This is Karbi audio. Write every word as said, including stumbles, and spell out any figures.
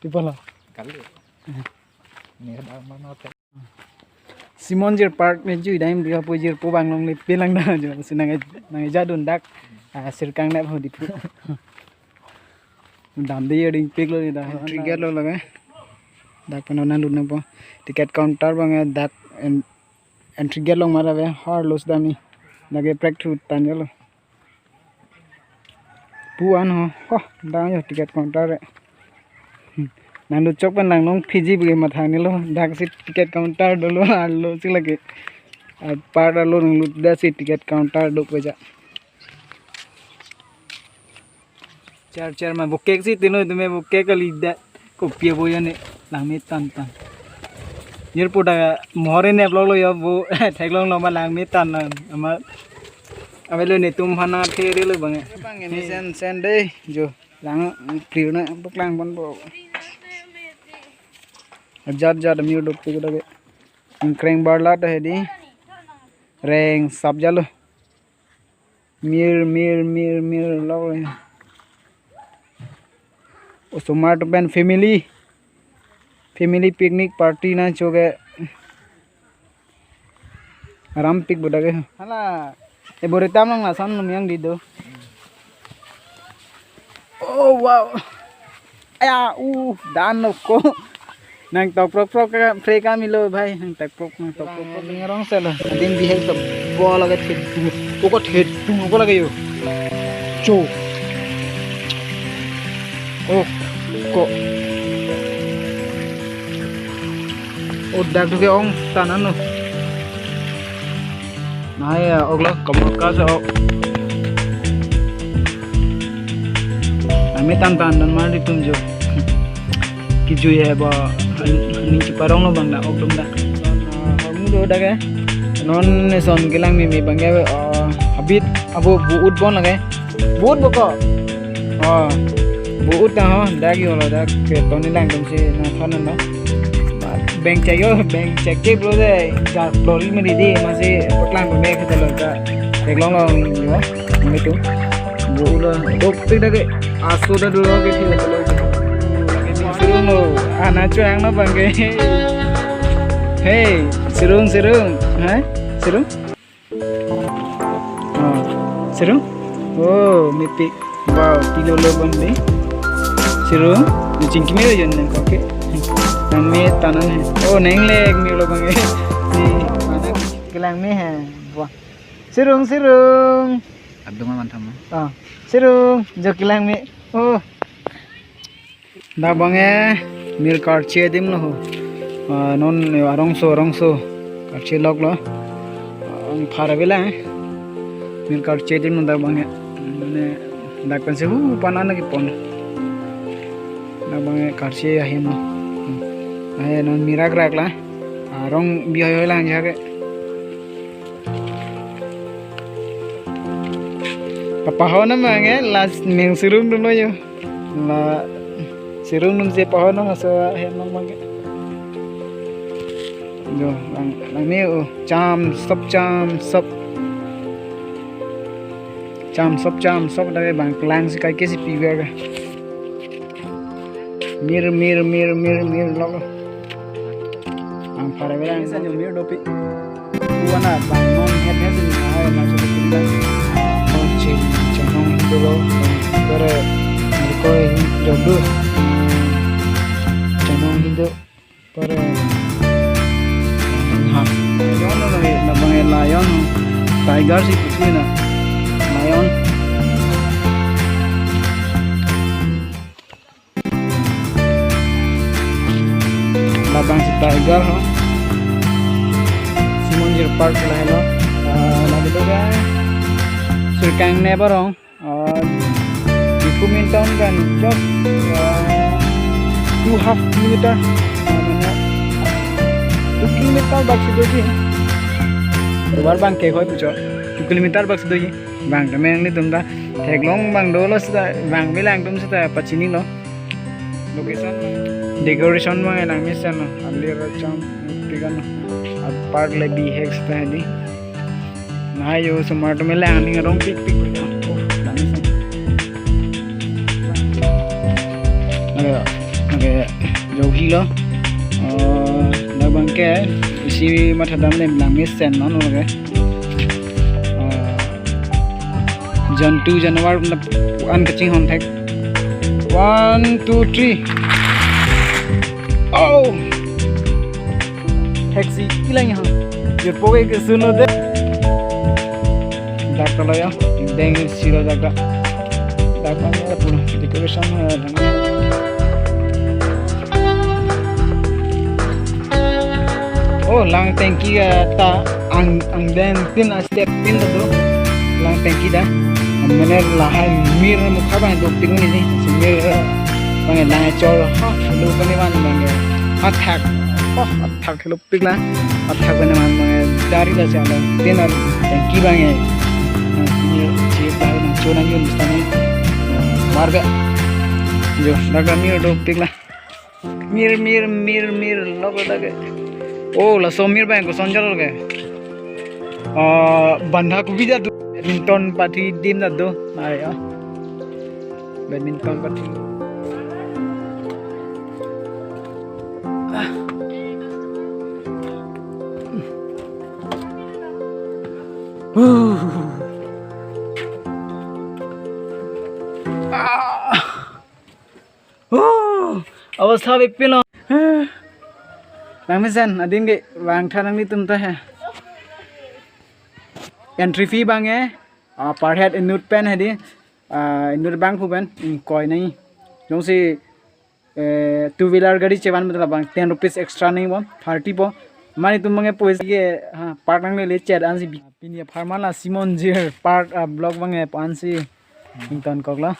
Di pala. Kali. Ini ada mana teh? Simonjir Park ne jui daim dia pu jirpo bang longle pelang da jo. Si nang nang jadun dak. Ah, sirkang ne ho di pu. Dam de ring pik lo ni da. Entry gate lo lage. Dak pen nang lut nangpo. Ticket counter bang dak en-, entry gate long mara ve har lo sdami. Lage prek thu tan lo. Pu an ho, ho, dang yo ticket counter re. Nang lut chok pen lang nong Fiji bagi matha ni lo, dak si ticket counter dolo, alo si lagi. Apar alo nang lut da si ticket counter do peja. Char char ma bokek si tino tume bokek kali da. Kopi abo ya ne langme tan tan. Nir poda mohor ne vlog lo ya bo theklong lo ma langme tan nan. Ama avelo netum hana the re lo bang. Bang ini sen sen deh jo. Lang clear na paklang pon bo. Jat jat amir dok tu dage. Ingkreng barlat he di. Reng sap jalo. Mir, mir, mir, mir, lok le. Osomar atum pen family. Family picnic party na choke. Aram pik boda ke. Hala. E bore tam lang lason num yang di do. Oh, wow. Aya, uh, dan lo ko. Nang tok prok prok ka, pre ka milo bhai, nang tok prok, nang tok prok prok. Ngerong selo. Adin bihek to bol lage thedung. Ko ko thedung ko lage yo. Cho. Oh, ko. Oh, dak duke ong tanan lo. Nai ya, ok lo, kamu ka sa ok. Nami tan tan dan mari tum jo. Kijui he ba, ni chiparong lo bang na ok dum da. Hong do da ke. Non ne son kelang mimi bang ke, ah, habit abo bu ut bon lage. Bu ut boko. Oh, bu ut na ho, dak yo lo dak ke toni lang tum si na thon no. Bang check yo, bang check ke bro de, ga lori me di di, masi paklang me khata lo ka. Theklong lo yo, me tu. Bu ut lo, dok tik dak ke, aso da dolo ke thila lo. Sirung lo, ana chuang na bang ke. Hey, sirung, sirung, ha? Sirung? Oh, sirung? Oh, mepik. Wow, pilo lo bang ni. Sirung, ni chingki me jen nang kake. Nang me tanan he. Oh, neng lek me lo bang he. Ni mana kelang me he. Wah. Sirung, sirung. Abdul man tham. Ah, sirung, jo kelang me. Oh. Dak bang e mir karche adim lo ho. Ah, non arongso, arongso karche lok lo. Ah, ang phar avela e. Mir karche adim lo dak bang e. Mane dak kan se hu panan lagi pon. Dak bang e karche ahem lo. Ai non mirak rak la. Arong bihoi hoi lang jake. Kapahon na bang e, last ning sirung dun lo yo. La sirung nun se pahon nang asa hem nang bang ke. Jo, lang, lang ni, oh, cham sop, cham sop. Cham sop, cham sop, dak bang kelang si kai ke si piber ke. Mir, mir, mir, mir, mir, lok. Ang phar avela. Sa nyo mir dopi. Wana bang non het het ni hai ma so pinda. Non chin chin nong hindo lo. Tore ko hin jodu. Chin nong hindo. Tore. Ha. Lion lo na bang lion. Tiger si pusi na. Lion. Labang si tiger ho. Simonjir Park lahelo. Ah, lagi do kan. Sirkang ne barong. Ah, Diphu main town kan just, ah, two half kilometer. Ah, mane two kilometer bak si doji. Tovar bang ke hoi pucho. Two kilometer bak si doji. Bang ta meng ni tum ta theklong bang dolo sita bang bilang tum sita pachini lo. Location decoration bang elang mesen lo. Alir racham tigan lo. Apart le bihek sita di. Na yo osomar tum elang ning rong pik pik. Oh, lang mesen. Oke, oke. Johi lo. Oh, dak abang ke isi mathadam le langmesen non lo ke. Oh, jantu janwar na an kachinghon thek. One, two, three. Oh! Taxi ilang ha. Jut po ke suno de. Dak lo ya. Deng siro dak dak. Dak abang ya pura decoration ha. Oh, lang tanki, eh, ta ang angdeng tin a step tin ta do. Lang tanki ta. Mane lahai mir mukha abang dopik ni ni. Mir, eh, abang lang chor ha lo kani man abang. Athak. Oh, athak lo pik la. Athak abang man abang dari la jalo. Tin a tanki abang. Ni chip la na chona yun stani. Mar be. Jo, dak mir dopik la. Mir, mir, mir, mir, lok lok ke. Oh, laso mir abang koson jalo ke. Ah, bandha kobi ta do. Badminton party dim ta do. Ayo. Badminton party. Ah. Huh. Ah. Oh, avastha bepilo. Langmesen, adin ke vangtha nanglitum ta he. Entry fee abang e, ah, per head inut pen hedi, ah, inut abang pu pen, ingkoi nai. Jongsi, eh, two wheeler gari chevan betul abang, ten rupees extra nai bon, thirty po. Mane itum abang e poisa ke, ha, park nangle le chet ansi bi. Pini apharman la Simon Jir Park, ah, vlog abang e ansi ingtonkok lo.